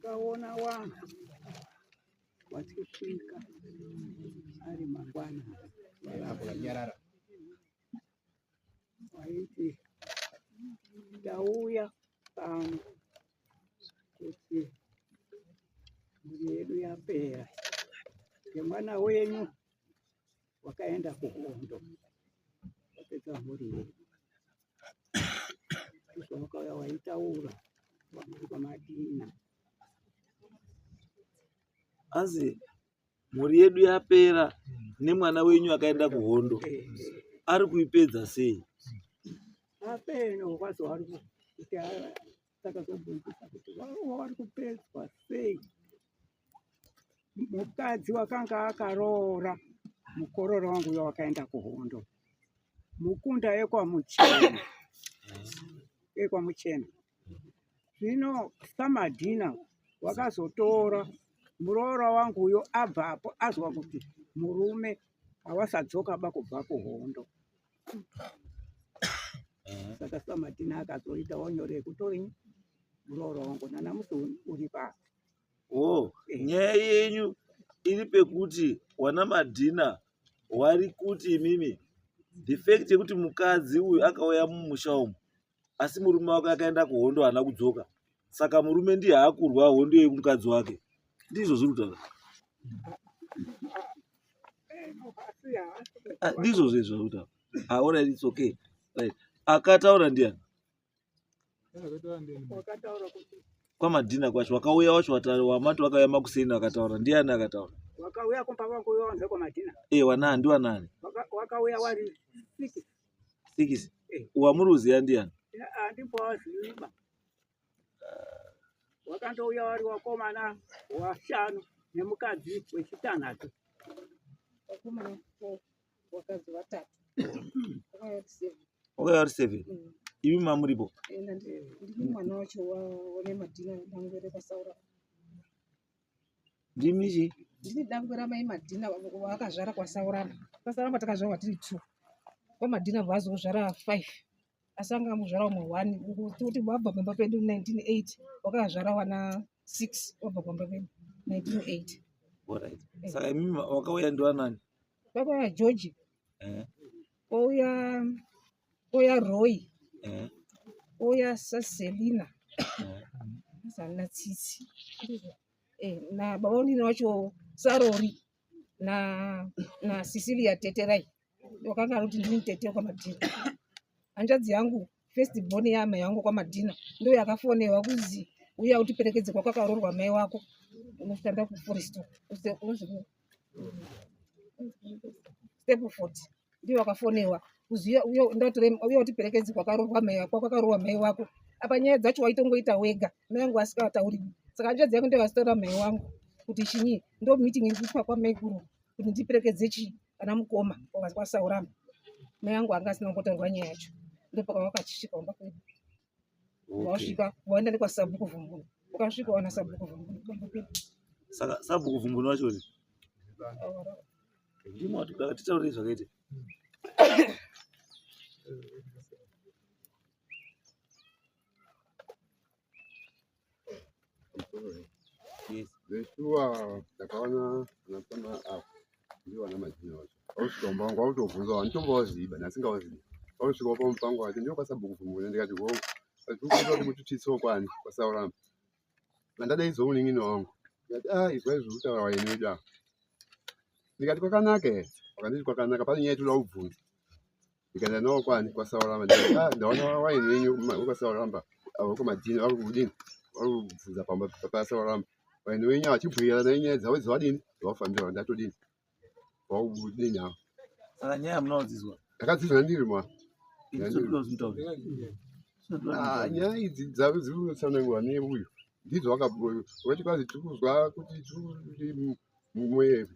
Takaona wanhu wachisvika ari mangwana waiti tauya pano kuti mhuri yedu yapera ngemwana wenyu wakaenda kuhondo wapedza mhuri yedu. Ndizvo wakauya waitaura kwaMadina. Anzi mhuri yedu yapera nemwana wenyu akaenda kuhondo ari kuipedza sei? Apeno kwazo ari kuti takazobvunzisa kuti wari kupedzwa sei mukadzi wakanga akaroora mukororo wangu uyo wakaenda kuhondo mukunda yekwamuchena yekwamuchena zvino samadhina wakazotora muroora wangu uyo abvapo azwa kuti murume awasadzoka ba kubva kuhondo saka samadhina akazoita wonyore kutorinyi muroora wangu nanamusi uri pano Oh, nyaya yenyu iri pekuti wana Madhina wari kuti imimi the fact yekuti mukadzi uyu akauya mumusha umu asi murume wake akaenda kuhondo haana kudzoka saka murume ndiye haakurwa hondo yekumukadzi wake ndizvo zviri kutaura ah, ndizvo zvezvo zviri kutaura ah, alright it's okay right akataura ndiani kwamadhina kwacho wakauya wacho wamati wakauya makuseni akataura ndiani akataura wakauya kumba kwangu uyo wanze kwamadhina eh wanani ndiwanani wakauya wari six six eh. wamuri uziya ndiani andimbowaziva wakandouya wari wakomana washanu nemukadzi wechitanhatu wakomana vakadzi vatatu wakauya vari seven mm. imi mamuripo ndini mwana wacho wane madhina dangwe rekwasaura ndimi chii ndini dangwe ramai madhina vaakazvara kwasauramba kwasauramba takazvarwa tiri two kwamadhina vazozvara five asi anga amuzvara umwe one kuti wabva pamba pedu 1980 wakazvara wana six wabva pamba pedu 1980 Alright. Saka imimi wakauya ndiwanani? Kwakauya George. Eh. Kwauya kwauya Roy. Eh. Kwauya Selina. Eh. Sana Tsitsi. Eh, na baba unini wacho Sarori na na Cecilia Teterai. Wakanga ari kuti ndini tete kwaMadhina. Hanzvadzi yangu first born yaamai vangu kwaMadhina ndiyo yakafonewa kuzi uya utiperekedze kwakakaroorwa mai wako unoshanda kuforest step 40 ndiyo wakafonewa kuzi uya utiperekedze kwakaroorwa mai wako kwakaroorwa mai wako apa nyaya dzacho waitongoita wega mai vangu vasikatauri saka hanzvadzi yangu ndiyo vasitaura mai wangu kuti chinyi ndo meeting iri kuitwa kwamaikuru kuti ndiperekedze chii ana mukoma kwasaurama mai angu anga asina kumbotaurwa nyaya yacho ndopaka wakachisvika kumba kwedu wasvika waenda nekwasabhuku vhumbunu ukasvika wana sabhuku vhumbunu kumba kwedu saka sabhuku vhumbunu wacho uri ndimo wati titaurei zvakaita Zveshuwa ndakaona vana ava ndivo vana majini vacho. Vausvika mumba wangu vautobvunza vanditombovaziva ndasingavazivi. Vausvika pamupango wacho ndivo kwasabhuku vhumune ndikati hongu. Vachikuita kuti mututitsewo kwani kwasauramba. Vandadaidzwa munin'ina wangu ndikati ah izwai zviri kutaura vaeni vedu ava. Ndikati kwakanaka here? Vakanditi kwakanaka pane nyaya yatoda kubvunza. Ndikaenda navo kwani kwaSauramba ndikati ah ndaona waini venyu kwaSauramba avo kwaMadini vari kudini vari kubvunza pamba paSauramba waini wenyu vachibhuirana nenyaya dzavo dzavadini dzavafambira ndatodini vaudini avo saka nyaya yamunaodzizwa ndakadzizwa ndiri mwa ah, nyaya idzi dzavo dziri kutsanangurwa neuyu ndidzo wakati kwazi tiri kuzwa kuti tiri mumwe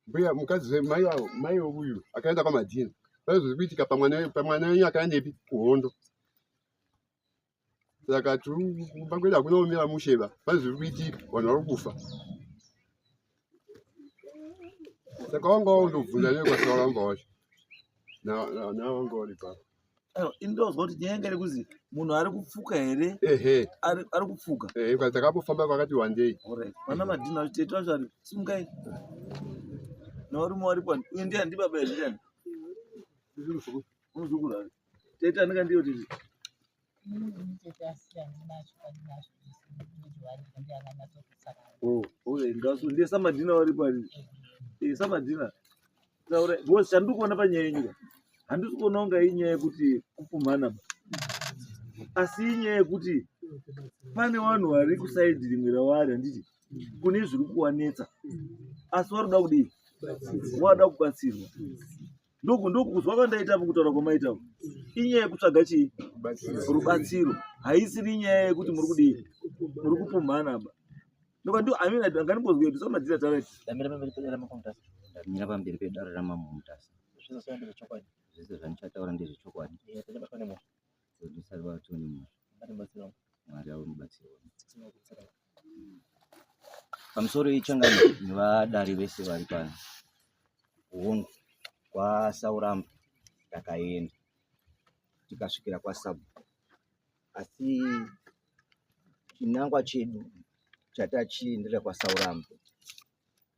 Mbuya mukadzi mai avo mai uyu akaenda kwaMadhina pane zviri kuitika pamwana pamwana wenyu akaendepi kuhondo saka tiri kumba kwedu hakuna kumira musheba pane zviri kuitika vanhu vari kufa saka wanga wandobvunza nekwasauramba wacho nawanga uri papa. Aiwa, ini ndozwa kuti nyaya yanga iri kuzi munhu ari kupfuka here? Ehe. Ari kupfuka. Ehe, kwa takapofamba kwakati wandei. Alright. Vana madhina vachiti tete vacho ari simukai. Nevarume varipo ani? Uyu ndiani ndibaba here ndiani? Muzukuru ari. Tete anenge ndiyo tete. Oh, okay, ngasu ndiye samadhina varipo ari. Eh, samadhina. Taura, because chandiri kuona panyaya yenyu ka. Handisi kuona kunga inyaya yekuti kupumhana ba. Asi inyaya yekuti pane vanhu vari kusaidhi rimwe ravari handiti kune zviri kuwanetsa asi vari kuda kudii wada kubatsirwa ndoku ndokuzwa kwandaita apo kutaura kwamaita apo inyaya yekutsvaga chii rubatsiro haisiri nyaya yekuti muri kudii muri kupumhana ba ndoka ndo I mean angandibozwe kuti samadhira taura Ndamira pamberi pedare ramambo Mutasa. Ndamira pamberi pedare ramambo Mutasa. Zvese zvandiri ndezvechokwadi. Zvese zvandichataura ndezvechokwadi. Eh, tichabatwa nemhosva. Tisabatwa nemhosva. Mwari mubatsiri wangu. Mwari ave mubatsiri wangu. Tisina kutsara. Pamusoro ichangano nevadare vese vari pano. Hongu kwaSauramba takaenda tikasvikira kwaSabhuku. Asi chinangwa chedu chatachiendera kwaSauramba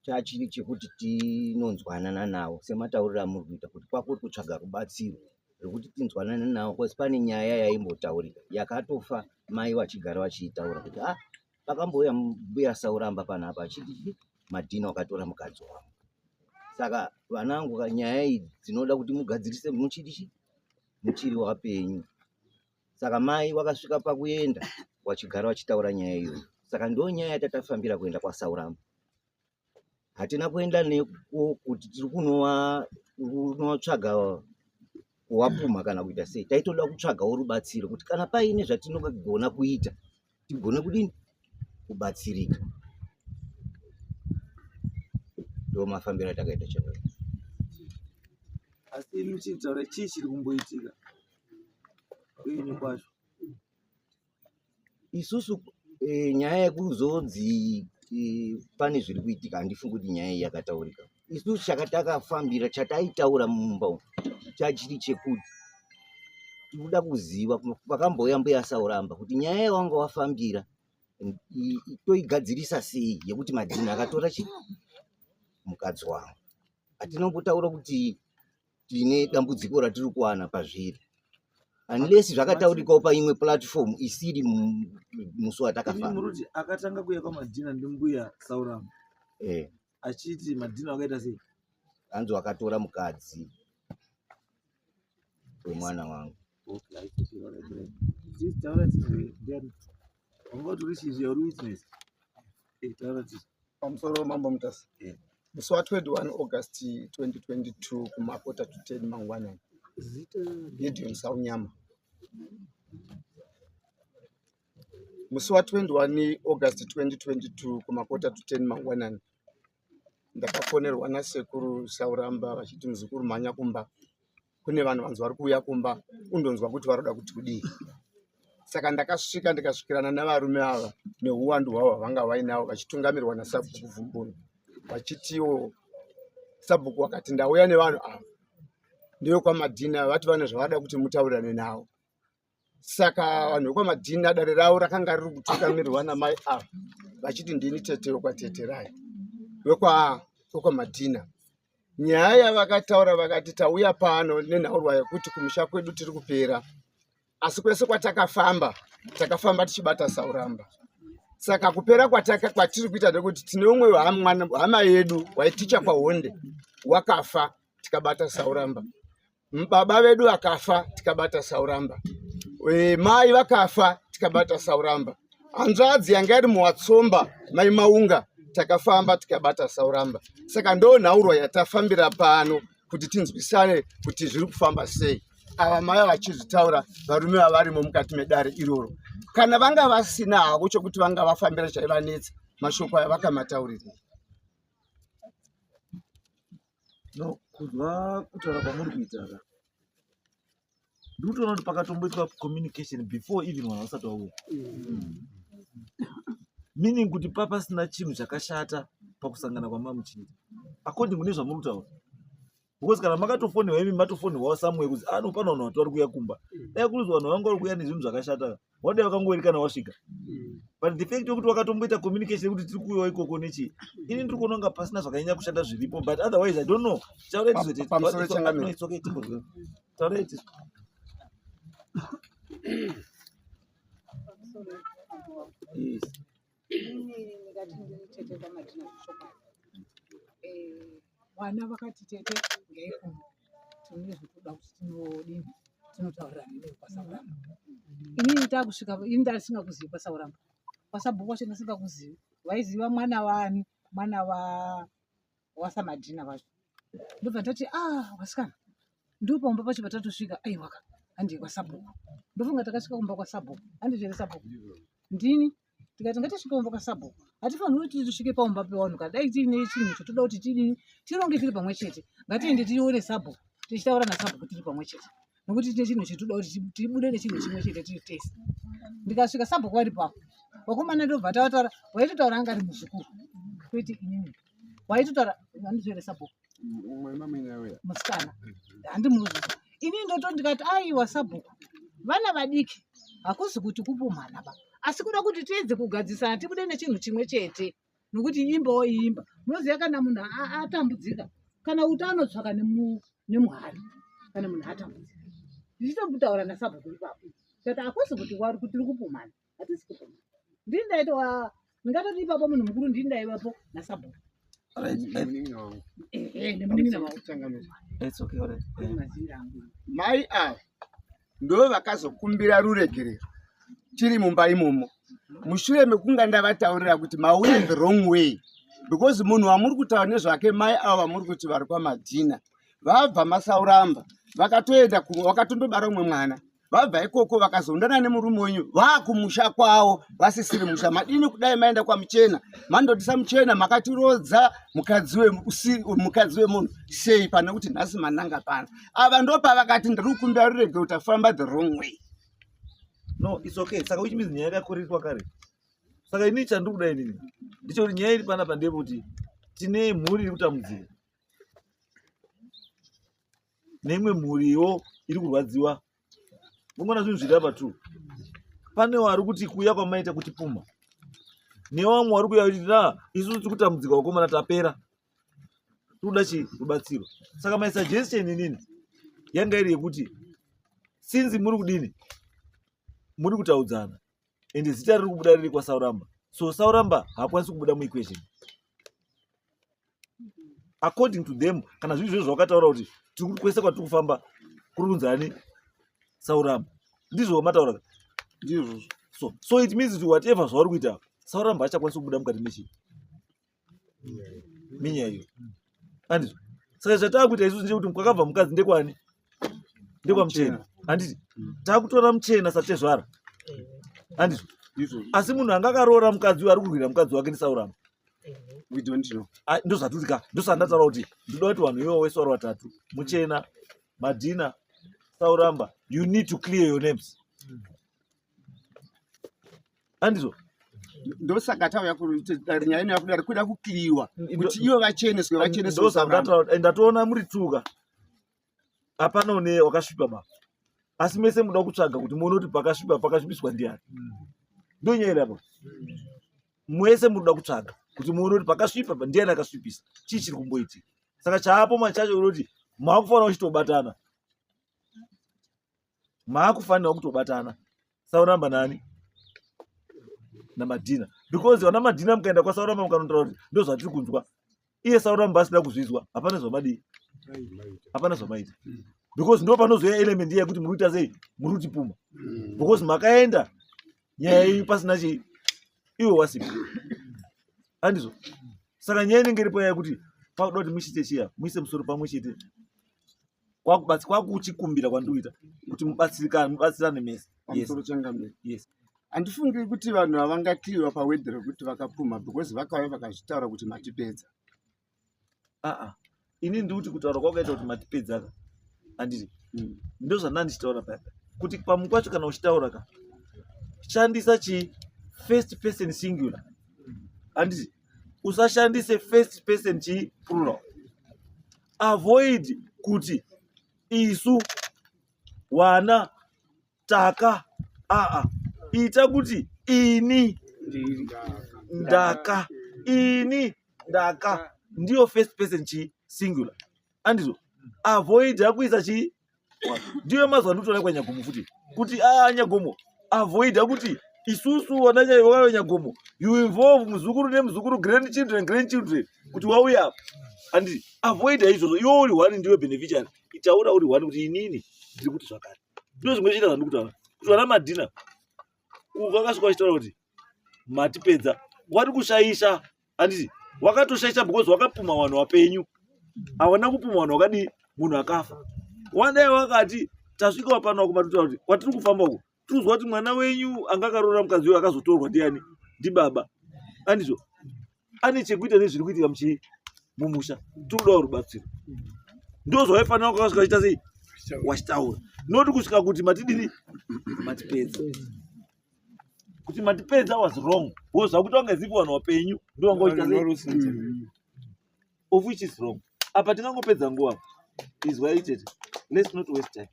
chachiri chekuti tinonzwanana navo sematauriro amuri kuita kuti kwakuri kutsvaga rubatsiro rwekuti tinzwanane navo bcause pane nyaya yaimbotaurika yakatofa mai vachigara vachiitaura kuti ah pakambouya mbuya Sauramba panapa achiti Madhina wakatora mukadzi wangu saka vanangu nyaya idzi dzinoda kuti mugadzirise muchiri chi muchiri wapenyu Saka mai wakasvika pakuenda wachigara wachitaura nyaya iyoyo. Saka ndo nyaya yatatafambira kuenda kwaSauramba. Hatina kuenda neko kuti tiri kunotsvaga kuwapumha kana kuita sei. Taitoda kutsvagawo rubatsiro kuti kana paine zvatinogona kuita tigone kudini kubatsirika. Ndo mafambiro atakaita chakaipa. Asi imi muchitaura chii chiri kumboitika? Kwenyu kwacho. Isusu e, nyaya yekuzonzi e, pane zviri kuitika handifungi kuti nyaya iyi yakataurika. Isusu chakatakafambira chataitaura mumba umu chachiri chekuti tikuda kuziva pakambouya mbuya Sauramba kuti nyaya yawanga wafambira toigadzirisa sei yekuti madhini akatora chi mukadzi wangu. Hatina kumbotaura kuti tine dambudziko ratiri kuwana pazviri unless zvakataurikawo paimwe platform isiri musi watakafamba. Muruti akatanga kuuya kwaMadhina ndimbuya Sauramba eh. Achiti Madhina wakaita sei? Hanzi wakatora mukadzi wemwana wangu. Okay, taura ndiani? Wanga utori chizvi uri witness. Eh, taura tizvi. Pamusoro Mambo Mutasa. Yeah. Musi wa 21 August 2022 kumakota to 10 mangwanani. Zita Gideon Saunyama. Musi wa 21 August 2022 kumakota to 10 mangwanani ndakafonerwa nasekuru Sauramba vachiti muzukuru mhanya kumba kune vanhu vanzi vari kuuya kumba undonzwa kuti varoda kuti kudii. Saka ndakasvika ndikasvikirana navarume ava nehuwandu hwavo hwavanga vainavo vachitungamirwa nasabhuku Vhumbunu vachitiwo sabhuku wakati ndauya nevanhu ava ndevekwaMadhina vati vane zvavada kuti mutaurirane navo. Saka vanhu vekwaMadhina dare ravo rakanga riri kutungamirirwa namai ava vachiti ndini tete wekwaTeterai wekwaMadhina. Nyaya yavakataura vakati tauya pano nenhaurwa yekuti kumusha kwedu tiri kupera asi kwese kwatakafamba takafamba tichibata Sauramba. Saka kupera kwatiri kuita ndekuti tine umwe hama yedu waiticha kwaHonde wakafa tikabata Sauramba. Baba vedu vakafa tikabata Sauramba. E, mai vakafa tikabata Sauramba. Hanzvadzi yanga iri muWatsomba mai Maunga takafamba tikabata Sauramba. Saka ndo nhaurwa yatafambira pano kuti tinzwisane kuti zviri kufamba sei. Ava mai vachizvitaura varume vavarimo mukati medare iroro. Kana vanga vasina havo chokuti vanga vafambira chaivanetsa mashoko aya vakamataurira. No, kuzwa kutaura kwamuri kuita ka ndiri kutoona kuti pakatomboitwa communication before even vanhu vasati vauya meaning kuti papasina chinhu chakashata pakusangana kwamamuchiita according kune zvamuri kutaura. Because kana makatofonerwa imi matofonerwawo somewhere kuti ano pano vanhu vati vari kuuya kumba. Dai kuruzi vanhu vanga vari kuuya nezvinhu zvakashata. Wadai vakangoerekana wasvika. But the fact yekuti wakatomboita communication yekuti tiri kuuyawo ikoko nechii. Ini ndiri kuona kunga pasina zvakanyanya kushata zviripo but otherwise I don't know. Taurai tizwe. Pamusoro changamire. No, it's okay. Taurai tizwe. Yes. Inini ndingati ndiri tete kwaMadhina zvechokwadi. Eh, vana vakati tete uyai kuno tine zvekuda kuti tinodini tinotaurirana newe kwaSauramba. Inini takusvika ini ndasingakuzivi kwaSauramba. Kwasabhuku kwacho ndasingakuzivi. Vaiziva mwana waani mwana wa wasamadhina vacho ndobva ndati ah vasikana ndopamba pacho patatosvika aiwaka handei kwasabhuku ndofunga takasvika kumba kwasabhuku handizvere sabhuku ndini tikati ngatisvike kumba kwasabhuku hatifaniri kuti tisvike paumba pevanhu kana dai tiine chinhu chotoda kuti tidini tironge tiri pamwe chete ngatiende tione sabhuku tichitaura nasabhuku tiri pamwe chete nokuti tine chinhu chetoda kuti tibude nechinhu chimwe chete tiri tese ndikasvika sabhuku vari papo vakomana ndobva tavataura waitotaura anga ari muzukuru kwete inini waitotaura andizvere sabhuku musikana handimuziva ini ndoto ndikati aiwa sabhuku vana vadiki hakuzi kuti kupumhana ba asi kuda kuti tiedze kugadzisana tibude nechinhu chimwe chete nokuti imbawo iimba munoziva kana munhu atambudzika kana uta anotsvaka nemuhari kana munhu atambudzika ndichitombotaura nasabhuku ipapo tati hakuzi kuti wari kuti tiri kupumhana hatisi kupumhana ndini ndaitova ndingatoti ipapo munhu mukuru ndini ndaivapo nasabhuku Mai ava ndo vakazokumbira ruregerero tiri mumba imomo mushure mekunga ndavataurira kuti mauya the wrong way because munhu wamuri kutaura nezvake mai ava vamuri kuti vari kwamadhina vabva masauramba vakatoenda vakatondobara umwe mwana vabva ikoko vakazondana nemurume wenyu vakumusha kwavo vasisiri musha madini kudai maenda kwamuchena mandotisa muchena makatirodza mukadzi wemunhu sei pane kuti nhasi mananga pano ava ndopavakati ndiri kukumbira rurege kuti afamba the wrong way no it's okay saka which means nyaya yakakuriswa kare saka ini chandiri kuda inini ndechekuti nyaya iri panapa ndeyekuti tine mhuri iri kutambudzika neimwe mhuriwo iri kurwadziwa mungona zvinhu zviri apa tu pane wari kuti kuuya kwamaita kuti puma nevamwe wari kuuya kuti na isusu tiri kutambudzika vakomana tapera tikuda chi rubatsiro saka my suggestion inini yanga iri yekuti since muri kudini muri kutaudzana ende zita riri kubuda riri kwasauramba so sauramba haakwanisi kubuda muequation according to them kana zviri zvezvo zvavakataura kuti tiri kwese kwatiri kufamba kuri kunzi ani sauramba ndizvo mataura ndizvo so so it means kuti whatever zvauri kuita sauramba achakwanisi kubuda mukati mechii minyaya iyo andizvo saka zvataakuita isusu ndechekuti kwakabva mukadzi ndekwani ndekwamuchena handiti taakutora muchena satezvara handizvo asi munhu anga akaroora mukadzi uyo ari kurwira mukadzi wake ndisauramba We don't know. Ah, ndozvaturi ka ndosandataura kuti ndoda kuti vanhu ivo wese vari vatatu muchena madhina sauramba you need to clear your names handizvo Ndosaka tauya kudare nyaya ino yakudare kuda kukliwa kuti ivo vacheneswe vacheneswe. ndosandataura ndatoona muri tuka hapana une wakasvipa ba asi mese muda kutsvaga kuti muone kuti pakasvipa pakasvipiswa ndiani ndonyaya iri apa mwese munoda kutsvaga kuti muone kuti pakasvipa pa ndiani akasvipisa chii chiri kumboitika saka chaapo machacho unoti maakufanira kuchitobatana maakufanira kutobatana sauramba nani namadhina because vana madhina mukaenda kwasauramba mukanotaura kuti ndozvatiri kunzwa iye sauramba asina kuzvizwa hapana zvamadii hapana zvamaita because ndo panozouya element iya yekuti muri kuita sei muri kutipuma because makaenda nyaya iyi pasina chii iwe wasipo handizvo saka nyaya inenge iripo yekuti pakuda kuti muchite chiya muise musoro pamwe chete kwakuchikumbira kwandikuita kuti mubatsirikane mubatsirane mese Pamusoro changamire. Yes. Handifungi kuti vanhu havangakliwa pawedhi rekuti vakapumha because vakauya vakazvitaura kuti matipedza. Aa, ini ndikuti kutaura kwakaita kuti matipedza ka handiti ndozvandanga ndichitaura paya kuti pamwe kwacho kana uchitaura ka shandisa chi first person singular handiti usashandise first person chi plural. Avoid kuti isu wana taka aa ita kuti ini ndaka ini ndaka ndiyo first person chii singular andizvo avoid akuisa chii ndiyo mazuva ndikutoona kwanyagomo futi kuti aa nyagomo avoid akuti isusu wananyaiwakayo nyagomo you involve muzukuru nemuzukuru grandchildren grandchildren kuti wauya apa anditi avoid izvozvo iwe uri one ndiwe beneficiary itaura uri one kuti inini ndiri kuti zvakare ndizvo zvimwe chete zvandikutaura kuti vana madhina uku akasvika vachitaura kuti matipedza wari kushaisha handiti wakatoshaisha because wakapuma vanhu vapenyu hawana kupuma vanhu wakadii munhu akafa wadai wakati tasvika pano kumatotaura kuti kwatiri kufamba uku tuzwa kuti mwana wenyu anga akaroora mukadzi uyo akazotorwa ndiani ndibaba andizvo ane chekuita nezviri kuitika muchii mumusha tikudawo rubatsiro ndozvawaifanira kwakasvika chiita sei wachitaura not kusvika kuti matidini matipedza kuti matipedza was wrong because zvakuita kunge zipi vanhu vapenyu ndovanga uchiita sei of which is wrong apa tingangopedza nguva izwai tete let's not waste time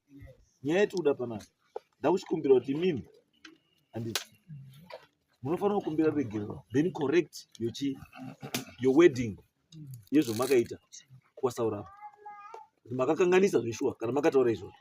nyaya yetikuda panapa ndakuchikumbira kuti imimi handiti munofanira kukumbira ruregerero then correct your chi your wedding yezvamakaita kwasaurapa kuti makakanganisa zveshuwa kana makataura izvozvo.